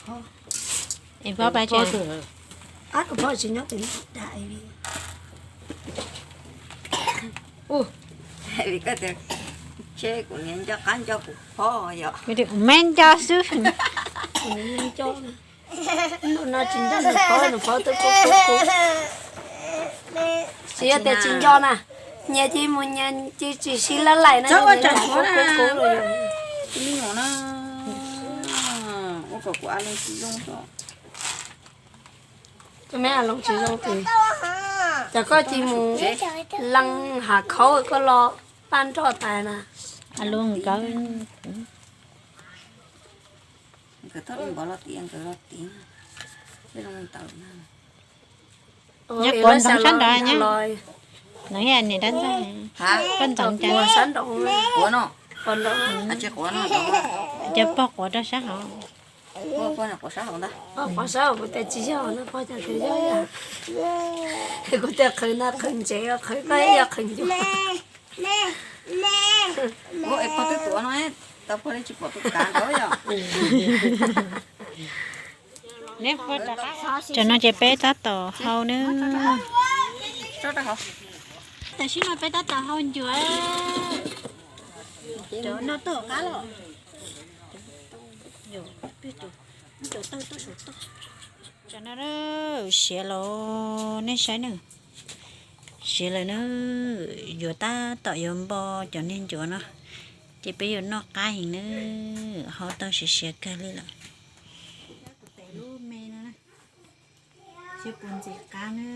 Es phob pab tsis, qab kuv phob tsis nyob pem da li. Ua li koj tias, ntshe kuv niam nco qab nco kuv phob yom. Me nco xwb. Nco, no tsis nco nws phob, nws phob twb kub kub kub. Tsis yog tias tsis nco na, nyias cia mus nyias cia tsis sib lab laim na, kub kub kub los yog. Ua kom kuv a loo tsis zoo tso. Koj me a loo tsis zoo ces, cas koj cia mus leej hav khaub koj los paj nroj tas na. A loo nkawd, nkawd thoj li npov los tias nkawd los tias, peb zoo li ntawd na. Nyob quav ntxoov sab nraud nyob, no niam dab ntxaug, koj ntxoov cas? Quav no, quav no, quav no, cov pog quav rau sab hauv. Quav sab hauv ntag. Quav sab hauv kuv tias tsis yog no, pog cas tias yog yom. Kuv tias qhwv no qhwv ntsev, qhwv koj yog qhwv ncuav. Ua es pog twb tuav no, tau pog li tsis pom tus kav nraud yom. Cov no ces peb tab tom hau nawb. Tam sim no peb tab tom hau ncuav. Cov no tuaj qab los. Cov no siav lawm, nej saib na. Siav lawm na, yuav tab tom yuav npo cov niag ncuav no, ces peb yuav noj qab heev na, hau tau siav siav kawg li lawm. Kuv tes lub me no, seb puas ntxim qab na.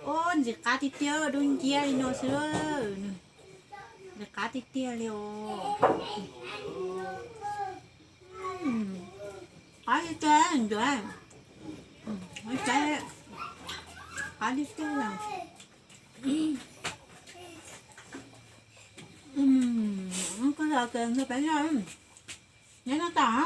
Ub, ntxim qab tiag tiag, dub nciab li no xwb. Ntxim qab tiag tiag li os. Qab tiag tiag ncuav. Qab tiag tiag. Koj los kawg nkaus peb noj, nyob noj tau.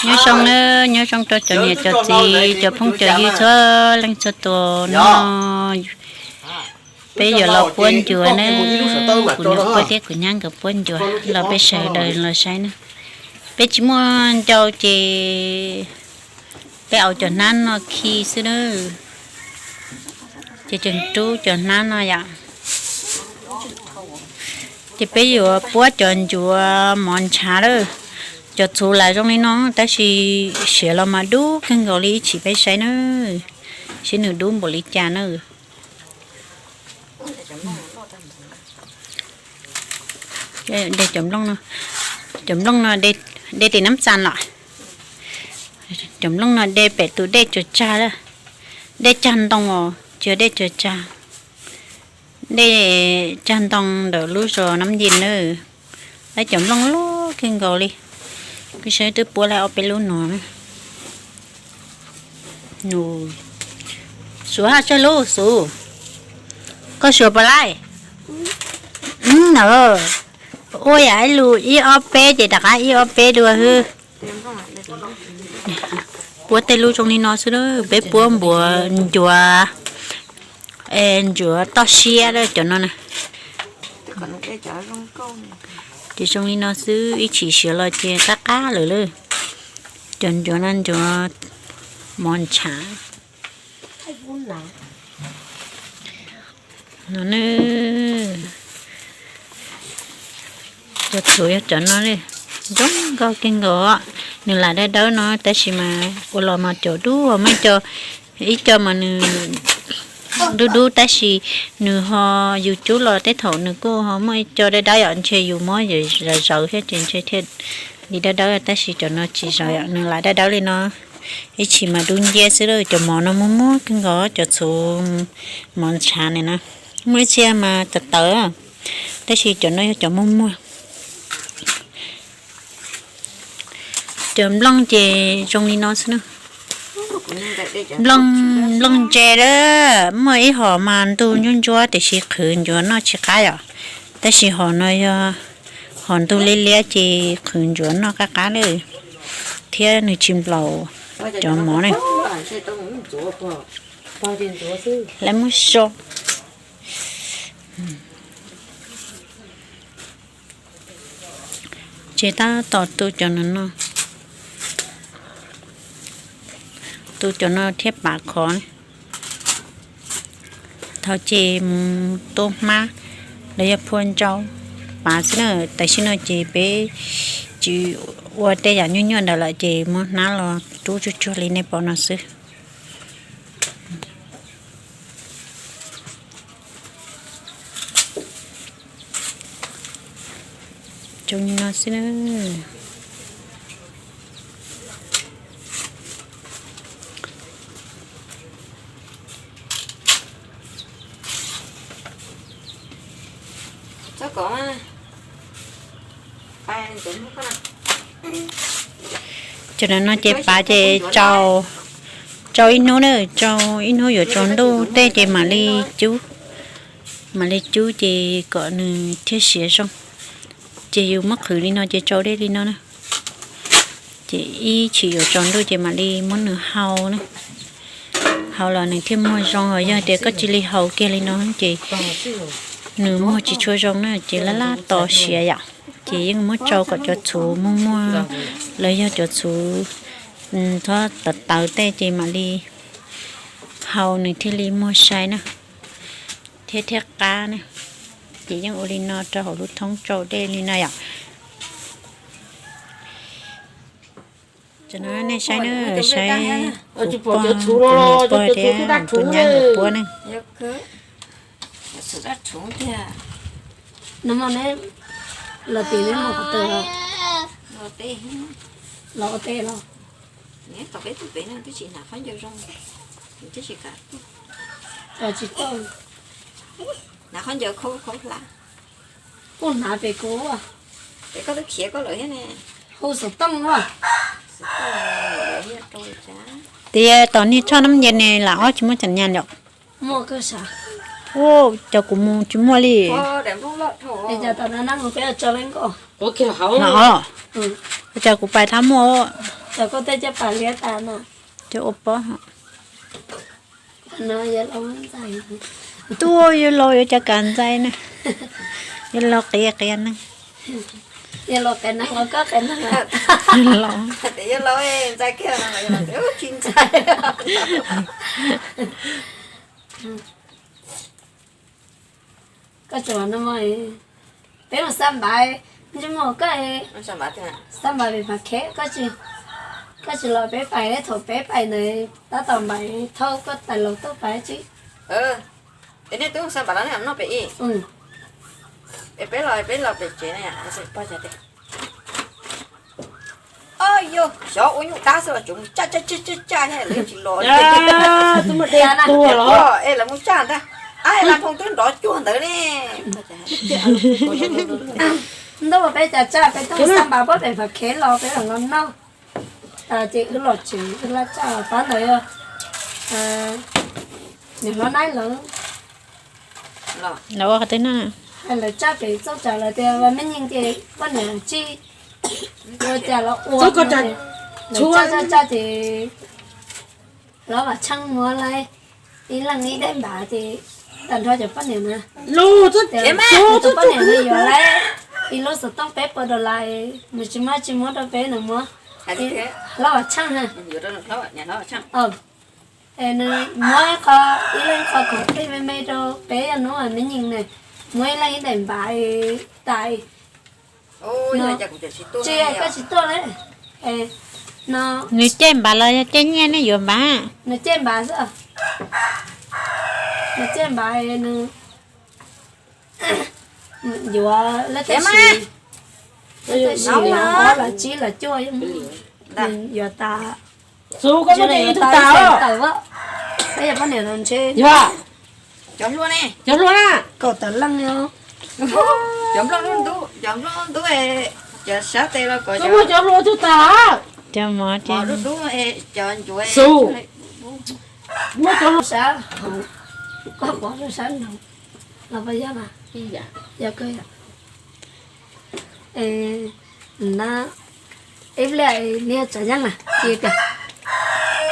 Nyob zoo na, nyob zoo rau cov niam cov txiv cov phooj cov ywg txhua leej txhua tus no. Peb yuav los puab ncuav na, kuv niam puab thiab kuv nyab nkawd puab ncuav los peb sawv daws los saib na. Peb tsis muaj ncau ces peb au cov hnab no khi xwb na. Ces tseem rub cov hnab no yom. Ces peb yuav puab cov ncuav mov ntshav lawm. Cov txhuv lam zoo li no tab sis siav los mas dub kawg nkaus li, ib chim peb saib na, saib nws dub npaum li cas na. De cov nplooj no, cov nplooj no de tim nab txas los. Cov nplooj no de pem tus dej tsuas tsag lawm. Dej tsag ntoo os, tsis yog dej tsuas tsag. Dej tsag ntoo ntawm lub zos Nab Yis na. Lawv cov nplooj loj kawg nkaus li. Kuv saib twb puab lawm ob peb lub no na. Xuv haj tsawg lub xuv? Koj suav puas laij? Ua yam ib lus ib ob peb ces rov qab ib ob peb dua xwb. Puab tej lub zoo li no xwb, peb puab npuav ncuav, ncuav toj siab cov no na. Ces zoo li no xwb, ib chim siav los ces qab qab lawm lauj. Cov ncuav no ncuav mov ntshav no na. Cov txhuv yog cov no li, zoo nkauj kawg nkaus. Nws lam dawb dawb no tab sis mas ua los mas cov dub, muaj ib co, ib co mas nws dub dub tab sis nws ho, yus cub los tej thaum nws kuj ho muaj ib co dawb dawb yom, ntshe yus muab zawv zawv thiab ces ntshe thiaj li dawb dawb, tab sis cov no tsis zawv yom, nws lam dawb dawb li no. Ib chim mas dub nciab xwb lauj, cov mov no muag muag kawg nkaus, cov txhuv mov ntshav ne na. Muaj ib txhia mas tawv tawv, tab sis cov no yog cov muag muag. Cov nplooj ces zoo li no xwb na. Nplooj, nplooj ntse lawm, muaj ib hom mas ntug ntsuab ntsuab tiam sis qhwv ncuav noj tsis qab yom. Tab sis hom no yog hom ntug liab liab ces qhwv ncuav noj qab qab li, thiab nws tsis nplaum cov mov ne. Lawv muab so. Ces tab tom tu cov no no, tu cov no thiab pav khov. Thaum ces mus tua hmab los yog phua ntsau pav xwb na. Tam sim no ces peb tsis ua tej yam nyuaj nyuaj ntawd lawm ces muab hnab los rub tsuag tsuag li nej pom no xwb. Zoo li no xwb na. Cov no no ces pav ces tsau ib hnub na, tsau ib hnub yuav tsaus ntuj tej ces mam li cub, mam li cub ces kom nws thiaj siav zoo. Ces yus muab qhwv li no ces tsau dej li no na. Ces ib chim yuav tsaus ntuj ces mam li muab nws hau na. Hau los nws thiaj muag zoo, ho yog tias koj cia li hau kiag li no ces nws muag tsis tshua zoo na, ces laj laj tos siav yom. Ces yeej muab tsau kom cov txhuv muag muag los yog cov txhuv txhob tawv tawv tej ces mam li hau nws thiaj li muag sai na, thiab thiaj qab na. Ces yeej ua li no rau hauv lub thoob tsau dej li no yom. Tam no nej saib na, saib kuv pog, kuv niam pog thiab tus nyab nkawd puab na. Los tim, los ua teb los? Tsis tau. Hnav qhov ncaws khaub khaub hlab. Kuj hnav pem kuv. Pem koj twb khiav koj lawm thiab ne. Hu xov tooj ua. Tias tom niag tshoj nab ye ne lam ob tsis muaj cas nyas yom. Muaj kawg sav. Cov kuv mus tsis muaj li. Cov kuv pais thab muaj. Cov ua pob. Tuaj yuav laus yuav cov kav ntxais na, yuav laus qias qias neeg. Koj tsuas no, peb mus xa npav, ntsej muag koj xa npav pem Phav Khev, koj tsis los peb pais, thaum peb pais ntawd tab tom npav thauj koj tais laus tuaj pais tsis. Es nej twb xa npav los nej noj pem ib, es peb los peb los pem tsev na. Yog xyov ua nyuj dab xwb los tsuas mus caj caj caj caj thiab lawv tsis los. Es lawv mus caj ntag, ab, Las Phoo twb nrov cuag ntawd ne. Ntuj, peb cas caj, peb tuaj xa npav puag pem Phav Khev los peb los noj. Tas ces wb los tsev, wb laj caj pab ntawd yog niam hlob Naib lawv, lawv ua qhov twg na, hais lawv caj pem txoj tsam lawv tias me nyeej ces poj niam tsij ua cas los ua, lawv caj caj caj ces Hlob Vam Tsheej muab lawv ib leeg ib daim npav ces tag nrho cov poj niam na, tus poj niam nws yuav lawv ib lub xov tooj peb puas dollar, nws tsis muab, tsis muab rau peb, nws muab Hlob Vam Tsheej. Es nws muab qho, ib leeg qho khoom plig me me rau peb, yog hnub me nyeej na, muab ib leeg ib daim npav tas. Tsis, koj tsis tuaj li. No, nws caij npav los yog caij nyiaj nej yuav npav? Nws caij npav xwb. Nws caij npav, nws yuav lab tab sis, lab tab sis ob los tsib los cuaj, nws yuav tas. Xub, koj muab cov ib tug tas os. Peb yog poj niam los ntshe. Yog, cov hlua ne, cov hlua na, kaum tawm leej os. Cov nplooj ntub, cov nplooj ntub, cov sab tes los kom, koj muab cov hlua tug tas. Cov mov dub dub, cov ncuav. Xub, muab cov hlua sab hauv, koj pov rau sab nraud los pab yog mas. Yog kawg yom. Na, ib pliag niag Tsav Yeej na,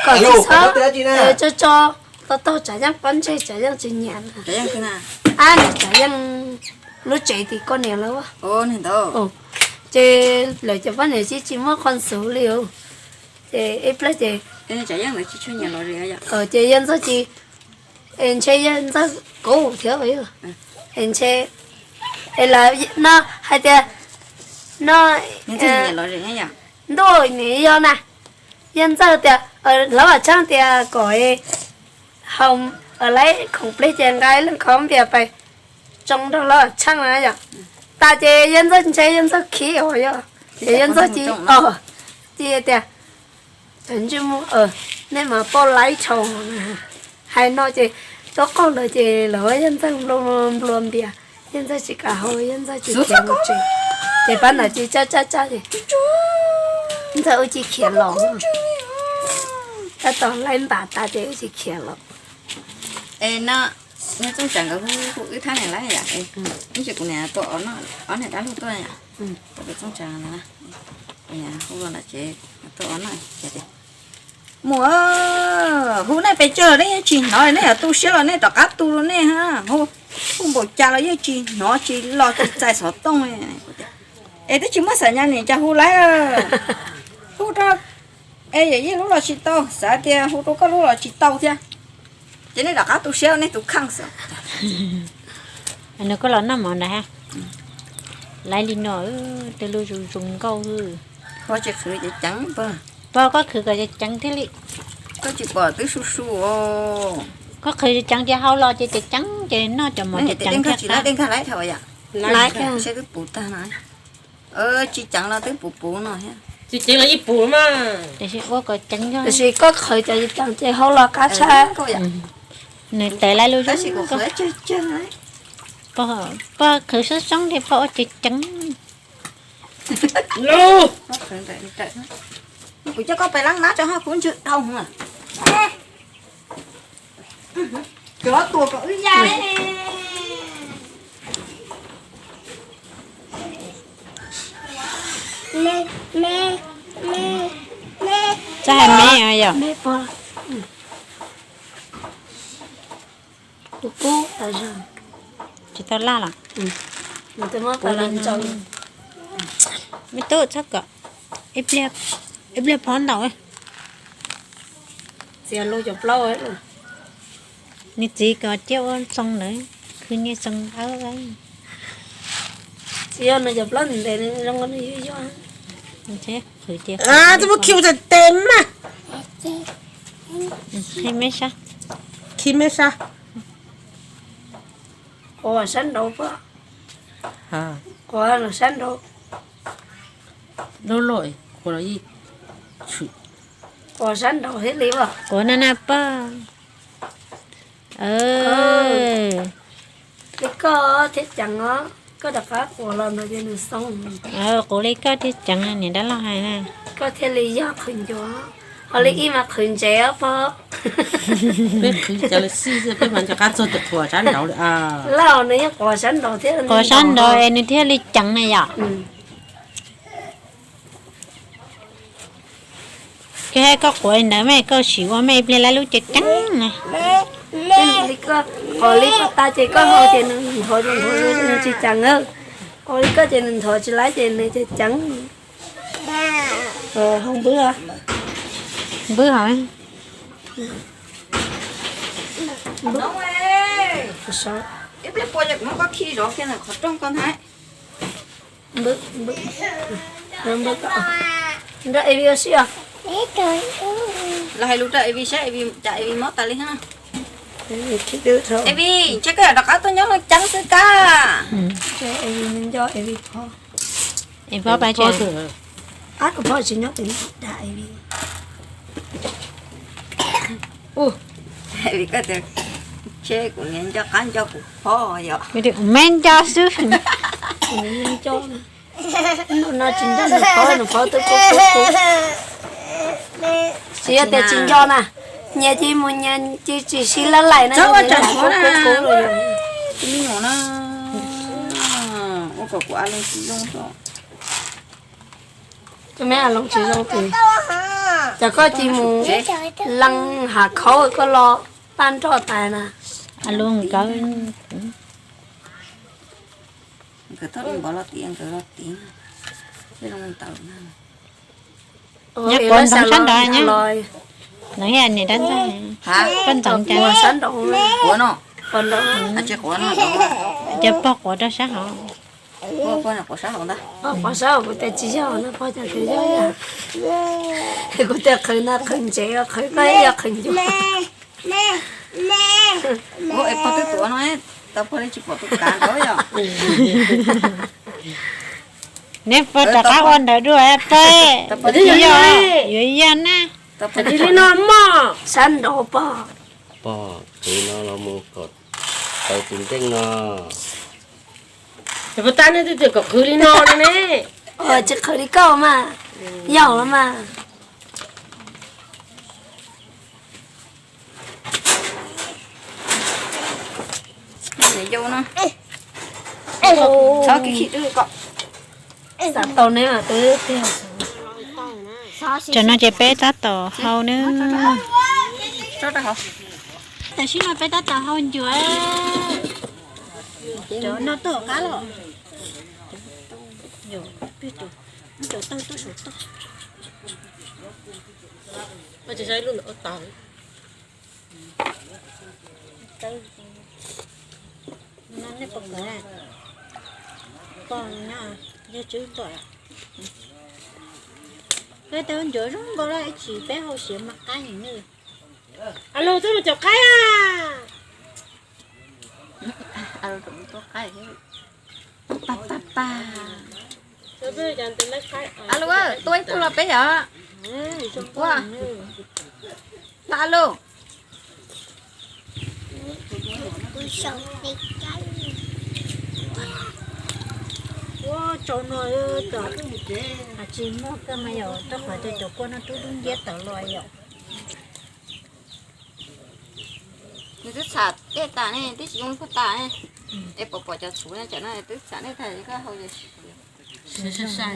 kom tsis txhob tso tso, tau taug Tsav Yeej pob ntseg, Tsav Yeej tsis nyiam na. Ab, niag Tsav Yeej lub tsev tim koj niam lawm. Ces lawv cov poj niam tsis tsis muaj qhov ntxuv li os. Ces ib pliag ces, ces Yaj Ntxawg tsis, es ntshe Yaj Ntxawg kub thiab, es ntshe, es lawv no hais tias, no, ntuj, nws yog na, Yaj Ntxawg tias, lawv Vam Tsheej tias kom haus, lawv khoom plig ces nqa ib leeg khob npias pais tsoo nrog lawv Vam Tsheej na yom. Tas ces Yaj Ntxawg ntshe Yaj Ntxawg khib os yom, ces Yaj Ntxawg cia, cia tias, cov ntsej muag, nej mas paub laib tshauv. Hais no ces tuaj qaug lawv ces lawv Yaj Ntxawg nplua nplua npias, Yaj Ntxawg tsis kam haus, Yaj Ntxawg tsis khiav mus tsev. Ces pab ntawd cia tsaj tsaj tsaj ces Ntxawg ua cia khiav los. Tab tom laib npam tas ces ua cia khiav los. Es no, Txooj Tsav nkawd hu wb thab niam lawm yom, ib tsam kuv niam tua ob niag dab laug tuaj yom, Txooj Tsav no, kuv niam hu los ntawm tsev tuaj ob niag, mus, hu nej pes tsawg los nej yeej tsis hnov, nej yuav tu siab los nej rov qab tu rau nej, hu npaum cas los yeej tsis hnov tsis los tsis txais xov tooj. Es twb tsis muaj xam nyas niam cas hu lawm, hu rau, es yawm yij lub los tsis tau, xav tias hu rau koj lub los tsis tau thiab, ces nej rov qab tu siab nej tus kheej xwb. Nws koj los noj mov ntawd ha, laiv li no, tej lub zoo zoo nkauj. Pog tsis qhwv ces ceev pog. Pog koj qhwv kom ceev ceev thiaj li. Koj tsis pom twb su su. Koj qhwv ceev ceev ces hau los ces ceev ceev ces noj cov mov ceev ceev thiaj qab. Laiv, seb twb puv tag no. Tsis ceev los twb puv puv no thiab. Tsis ceev los yeej puv mas. Tiam sis ua kom ceev, tiam sis koj qhwv cov ceev ces hau los qab tshaj. Nws tev laiv lub zoo nkauj. Pog qhwv soob soob thiab pog ua ceev ceev. Kuv coj koj pais leej nab tso, kuv ntswg dhau. Cov tuas kom wb ya. Txhob hais me yom. Tsis tau laj los? Me tub txhob kom, ib pliag phob ntaus. Nws txiv kom ciaj ua txoo ntawd, khwv niag txoo dawb. Txiv yog nws cov plaub ntev zoo, nws yuag yuag. Txhob khiv tes mas. Khi me sab. Khi me sab. Quav sab nraud pab. Quav sab nraud. Loj loj, quav los yeej tshwm. Quav sab nraud thiaj li os. Quav na na pab. Li koj thiaj ceev os, koj rov qab quav los ntawd ces nws xoo. Quav li koj thiaj ceev, niam dab laug hais na. Koj thiaj li yog qhwv ncuav, ho li ib mas qhwv ntsev os pog. Peb qhwv cas li xij xwb, peb mas nco qab txog tus quav sab nraud li. Lauj, nws yeej quav sab nraud thiab. Quav sab nraud es nws thiaj li ceev na yom. Koj quav li ntawd mas koj sim ua mas ib pliag lawv lub ceev ceev na. Li koj quav li pog tas ces koj hau ces nws nthuav, nws tsis ceev na. Quav li koj ces nws nthuav tsis laib ces nws ceev ceev. Hau npwb, npwb hauv. Ib pliag puas yog kuv muab koj khi zov kiag ntawm qhov rooj koj ntag. Nrog Evi ua si os. Los hais lus rau Evi saib Evi cas Evi mob tas li thiab. Evi, ntshe koj yuav rov qab tuaj nyob Looj Ceeb xwb kab. Evi nco Evi phob. Evi phob pab tsev. Ab, kuv phob tsis nyob pem dag Evi. Evi, koj tias ntshe kuv niam nco qab nco kuv phob yom. Me nco xwb. Nco. Ntu no tsis nco nws phob, nws phob twb kub kub kub. Tsis yog tias tsis nco na, nyias cia mus nyias cia tsis sib lab laim na, kub kub kub los yog. Tus me nyuam na, ua kom kuv a loo tsis zoo. Tus me a loo tsis zoo ces, ces koj cia mus leej hav khaub koj los paj nroj tas na. A loo nkawd, nkawd toj li npov los tiav, nkawd los tiav. Nyob quav ntxoov sab nraud nyob. Ntxoov ib niam dab ntxaij. Koj ntxoov cas? Ces pog quav rau sab hauv. Kuv tias tsis yog no, pog tias yog, kuv tias qhwv no qhwv ntsev, qhwv koj yog qhwv ncuav. Pog twb tuav no, tau pog li tsis pom tus kav nraud yom. Neb puas rov qab ua ntawd dua pog? Yuav yog na. Li no mog, sab nraud pog. Pog, qhwv no los mus kom tau tus nkeej no. Pog tab neb twb tias kom qhwv li no no ne. Tsis qhwv li koj mas, yog los mas. Yau no, txhob khib khib twb kom. Xav tau neb mas twb tiag. Tam no ces peb tab tom hau na. Tam sim no peb tab tom hau ncuav. Cov no tuaj qab los. Cov taug tuaj saum toj. Nej puas kawm? Pog nyob, yog tswb tuaj. Peb tau ncuav zoo nkaus lawm, ib chim peb hau siav mas qab heev nawb. Alo, twb mus caum qaib a. Alo, tua ib tug los peb yom. Alo. Ua tsau no, tsis muaj kawg mas yom, rau qhov tias cov kua no twb dub nciab tawv los yom. Nws twb txham dej tas ne, twb tsis zoo li puag tas ne. Es pom pom cov txhuv na, cov no twb txham dej tas, koj hau sai sai.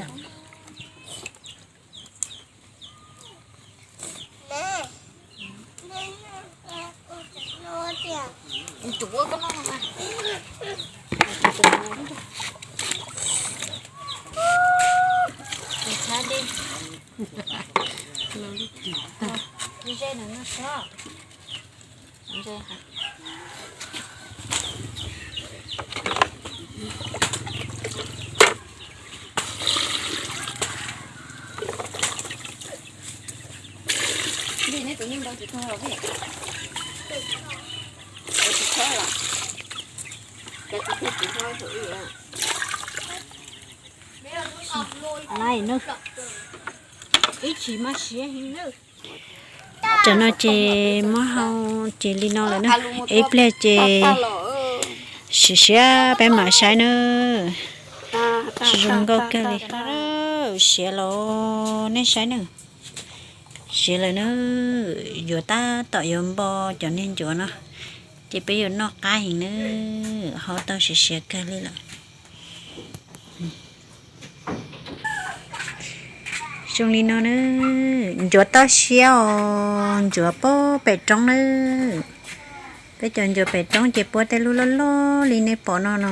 Neb tus yeej npau tsis tau los, tsis txhob los, ces tsis txhob tsis txhob thaum ub. Ib chim mas siav heev nawb. Tam no ces muab hau ces li no lawm na. Ib pliag ces siav siav peb mam saib na. Tsis zoo nkauj kiag li. Siav los nej saib na. Siav lawm na. Yuav tab tom yuav npo cov niag ncuav no, ces peb yuav noj qab heev na. Hau tau siav siav kawg li lawm. Zoo li no na, ncuav toj siab os, ncuav pem roob na. Peb cov ncuav pem roob ces puab tej lub loj loj li nej pom no no,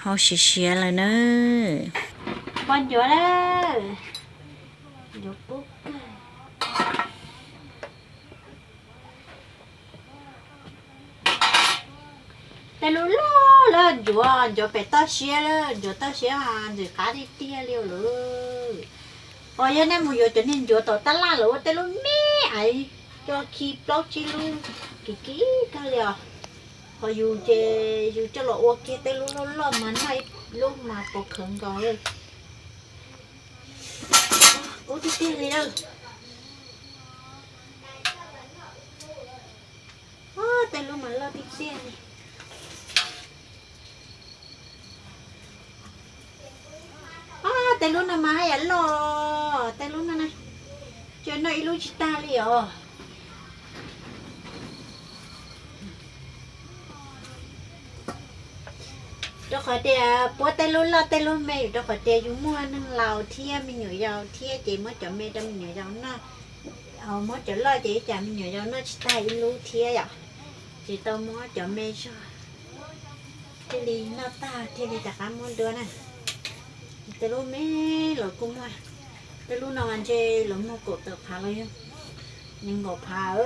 hau siav siav lawm na. Pog ncuav na, ncuav pub kawg. Tej lub loj lawm, ncuav ncuav pem toj siab lawm, ncuav toj siab mas ntxim qab tiag tiag li lawm. Ho yog nej mus yuav cov niag ncuav tom tab laj lawv ua tej lub me aiv, coj khi plaub tsib lub, kim kim kawg li os. Ho yus ces yus coj los ua kiag tej lub loj loj mas noj ib lub mas pov khawv nkaus li. Ub tiag tiag li lawm. Tej lub mas loj tiag tiag li. Tej lub no mas haj yam loj, tej lub no na, tsuas noj ib lub tsis tag li os. Rau qhov tias puab tej lub loj tej lub me, rau qhov tias yus muaj neeg laus thiab me nyuam yaus thiab ces muab cov me rau me nyuam yaus noj. Muab cov loj ces ib tsam me nyuam yaus noj tsis tag ib lub thiab yom. Ces tau muab cov me zog, thiaj li noj tag thiaj li rov qab muab dua na. Tej lub me los kuj muaj, tej lub no mas ntshe lawv muag kaum tawm phav los yog nees nkaum phav.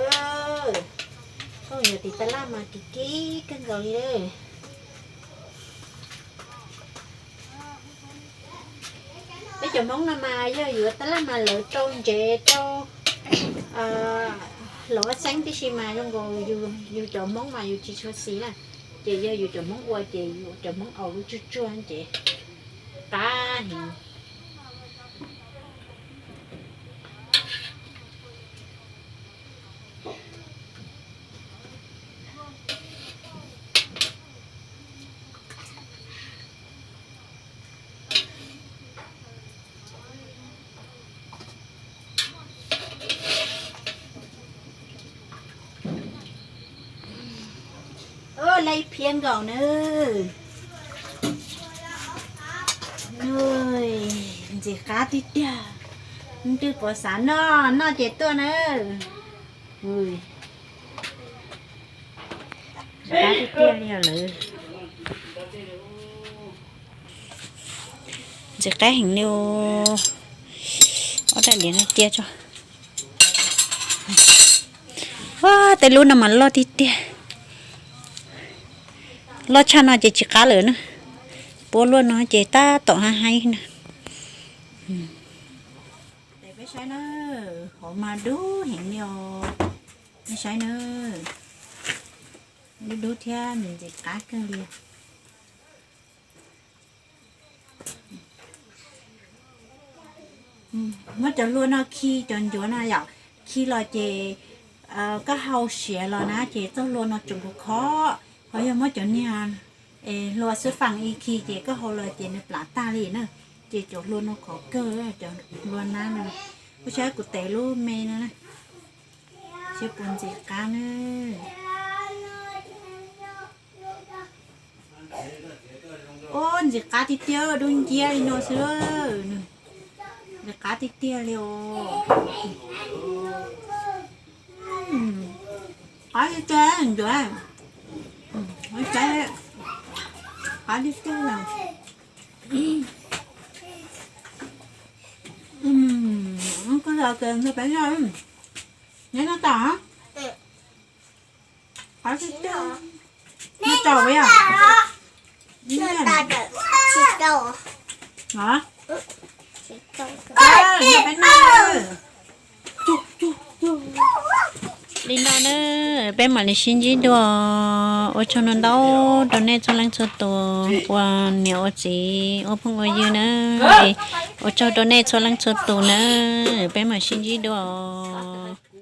Koj yuav tiv tab laj mas kim kim kawg nkaus li. Peb cov Hmoob no mas yog yuav tab laj mas lawv rau ntsev rau hlauv xeeb tib si mas zoo nkaus yus cov Hmoob mas yus tsis tshua xis na. Ces yog yus cov Hmoob ua ces yus cov Hmoob aus lub tsuag tsuag ces qab heev. Laib phiab nkaus na. Ntxim qab tiag tiag. Twb pom xav noj, noj ces tuaj na. Ntxim qab tiag tiag li lawm. Ntxim qab heev li. Ob rab diav no cia tso. Tej lub no mas loj tiag tiag. Loj tshaj no ces tsis qab lawm na. Puab luaj no ces tab tom haib haib na. Peb saib na, hauv mas dub heev li os. Peb saib na, dub dub thiab ntxim qab kawg li. Muab cov hlua no khi cov ncuav no yom, khi los ces koj hau siav los na ces txoj hlua no tseem khov khov. Ho yog muab cov niag hlua xwb faam ib khi ces koj hau los ces nws plam tag li na. Ces cov hlua no khov kawg, cov hlua nab no. Kuv saib kuv tev lub me no na, saib puas ntxim qab na. Ub, ntxim qab tiag tiag, dub nciab li no xwb. Ntxim qab tiag tiag li os. Qab tiag tiag ncuav. Qab tiag tiag. Kuv los ces nrog peb noj, neb noj tau. Qab tiag tiag. Noj tau yom? Hov, nrog peb noj. Li no na, peb mam li sib ntsib dua. Ua tsaug ntau ntau rau nej txhua leej txhua tus uas niam ua txiv ua phooj ua ywg na. Ua tsaug rau nej txhua leej txhua tus na, peb mam sib ntsib dua os.